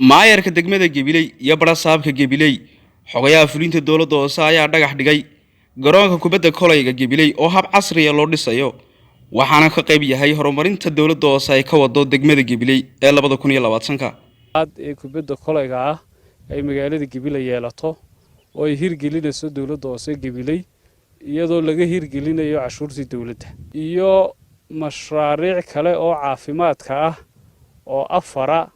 Maayarka degmada Gebiley iyo barasaabka Gebiley, xogayaha fulinta dowladda hoose ayaa dhagax dhigay garoonka kubadda kolayga Gebiley oo hab casriya loo dhisayo, waxaana ka qayb yahay horumarinta dowladda hoose ay ka wado degmada Gebiley ee 2020-ka. Ee kubadda kolayga ah ay magaalada Gabiley yeelato oo ay hirgelinayso dowladda hoose Gabiley, iyadoo laga hirgelinayo cashuurtii dowladda, iyo mashaariic kale oo caafimaadka ah oo afara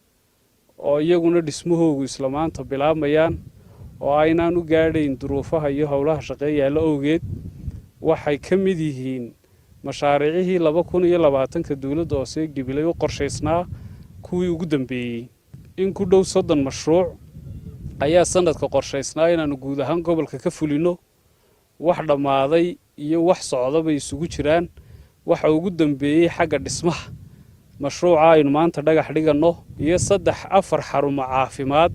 oo iyaguna dhismahoogu isla maanta bilaabmayaan oo aynaan u gaadhayn duruufaha iyo howlaha shaqee yaalla owgeed. Waxay ka mid yihiin mashaariicihii 2020-ka dowladda hoose Gabiley u qorshaysnaa kuwii ugu dambeeyey. In ku dhow 30 mashruuc ayaa sanadka qorshaysnaa inaannu guud ahaan gobolka ka fulino. Wax dhammaaday iyo wax socda bay isugu jiraan. Waxa ugu dambeeyey xagga dhismaha mashruuca aynu maanta dhagax dhiganno iyo saddex afar xarumo caafimaad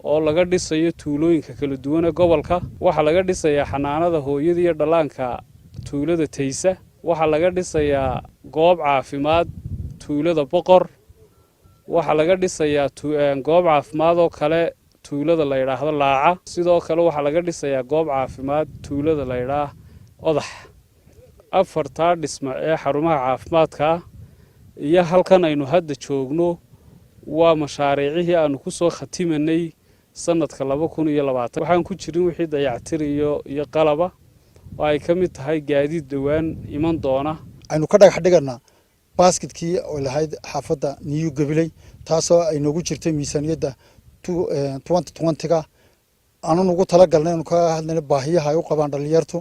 oo laga dhisayo tuulooyinka kala duwan ee gobolka. Waxaa laga dhisayaa xanaanada hooyada iyo dhallaanka tuulada Taysa, waxaa laga dhisayaa goob caafimaad tuulada Boqor, waxaa laga dhisayaa goob caafimaad oo kale tuulada la yidhaahdo Laaca, sidoo kale waxaa laga dhisayaa goob caafimaad tuulada la yidhaah Odax. Afartaa dhisma ee xarumaha caafimaadka ah iyo halkan aynu hadda joogno waa mashaariicihii aanu ku soo khatimanay sanadka 2020. Waxaan ku jirin wixii dayactir iyo qalaba oo ay ka mid tahay gaadiid dhowaan iman doona. Aynu ka dhagax dhiganaa basketkii oo lahayd xaafadda New Gabiley, taasoo ay noogu jirtay miisaaniyadda 2020-ga aanan ugu talagalnay anu ka hadlayna baahiyaha ay u qabaan dhalinyartu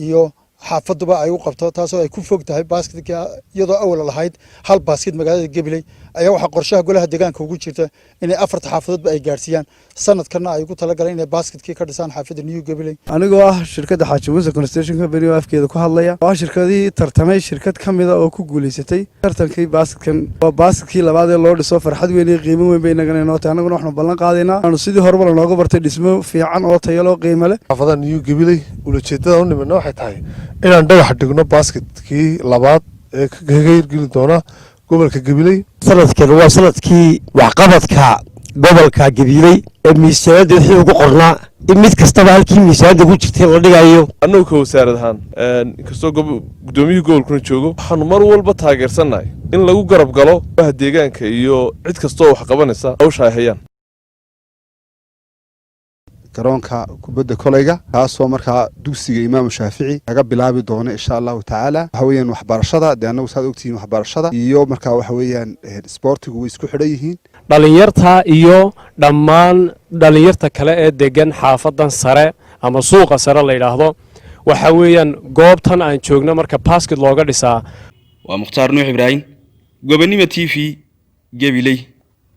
iyo xaafaduba ay u qabto, taasoo ay ku fog tahay basketka. Iyadoo awal lahayd hal basket magaalada Gabiley, ayaa waxaa qorshaha golaha deegaanka ugu jirta inay afarta xaafadoodba ay gaarsiiyaan. Sanadkanna ay ugu talagaleen inay basketkii ka dhisaan xaafadda New Gabiley. Anigoo ah shirkadda Xaaji Muuse Construction Company oo afkeeda ku hadlaya, oo ah shirkadihii tartamay shirkad ka mida oo ku guulaysatay tartankii basketkan, waa basketkii labaad ee loo dhiso. Farxad weyn iyo qiimo weyn bay inagana inoo tahay. Annaguna waxaanu ballan qaadaynaa aanu sidii horeba lanooga bartay dhismo fiican oo tayo loo qiimo leh. Xaafadaha New Gabiley ulajeedada u nimidna waxay tahay inaan dhagax dhigno basketkii labaad ee kaga hirgeli doona gobolka Gabiley. Sanadkan waa sanadkii waxqabadka gobolka Gabiley ee miisaaniyadda wixii ugu qornaa in mid kastaba halkii miisaaniyadda ku jirtay la dhigayo. Annagu ka wasaarad ahaan, inkastoo guddoomiyihii gobolkuna joogo, waxaanu mar walba taageersannahay in lagu garab galo baha deegaanka iyo cid kastoo wax qabanaysa hawsha ay hayaan. Garoonka kubadda kolayga, kaasoo markaa dugsiga Imaamu Shaafici laga bilaabi doono, insha Allahu tacaala. Waxa weeyaan waxbarashada dee annagu saad ogtihiin, waxbarashada iyo markaa waxa weeyaan isboortigu way isku xidhan yihiin. Dhallinyarta iyo dhammaan dhallinyarta kale ee degan xaafadan sare ama suuqa sare la yidhaahdo, waxa weeyaan goobtan aan joogno marka basket looga dhisaa. Waa Mukhtaar Nuux Ibraahim, Gobonimo TV, Gebiley.